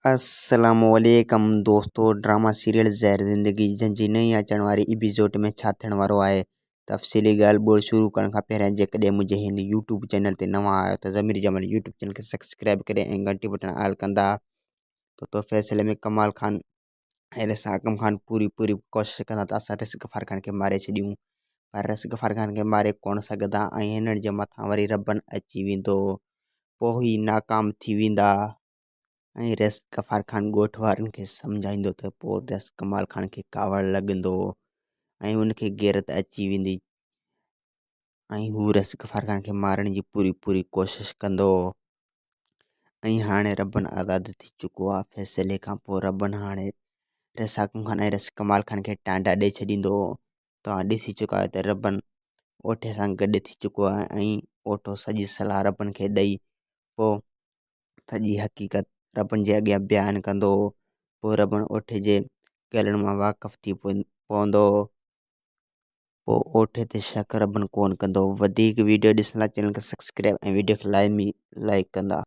السلام عليڪم دوستو ڊراما سيريل زهر زندگي جنهن جي نئين اچڻ واري ايپيسوڊ ۾ ڇا ٿيڻ وارو آهي تفصيلي ڳالهه ٻولهه شروع ڪرڻ کان پهريان جيڪڏهن منهنجي هن يوٽيوب چينل تي نوان آهيو ته ضمير جمال يوٽيوب چينل کي سبسڪرائب ڪري ۽ گهنٽي بٽڻ آل ڪندا ته تو فيصلي ۾ ڪمال خان ۽ رس حاڪم خان پوري پوري ڪوشش ڪندا ته اسان رس غفار خان کي ماري ڇڏيون پر رس غفار خان کي ماري ڪونه سگهندا ۽ هنن جي مٿان وري ربن اچي ويندو پوء هي ناڪام ٿي ويندا ۽ رئيس غفار خان ڳوٺ وارن کي سمجهائيندو ته پوء رئيس ڪمال خان کي ڪاوڙ لڳندو ۽ ان کي غيرت اچي ويندي ۽ هو رئيس غفار خان کي مارڻ جي پوري پوري ڪوشش ڪندو ۽ هاڻي ربن آزاد ٿي چڪو آهي فيصلي کان پوء ربن هاڻي رئيس حاڪم خان ۽ رئيس ڪمال خان کي ٽانڊا ڏئي ڇڏيندو. توهان ڏسي چڪا آهيو ته ربن اوٺي سان گڏ ٿي چڪو آهي ۽ اوٺو سڄي صلاح ربن کي ڏئي پوء سڄي حقيقت ربن جي اڳيان بيان ڪندو پوء ربن اوٺي جي ڳالهين مان واقف ٿي پوندو پوء اوٺي تي شڪ ربن ڪونه ڪندو وڌيڪ ويڊيو ڏسڻ لاء چينل کي سبسڪرائب ۽ ويڊيو کي لائق ڪندا.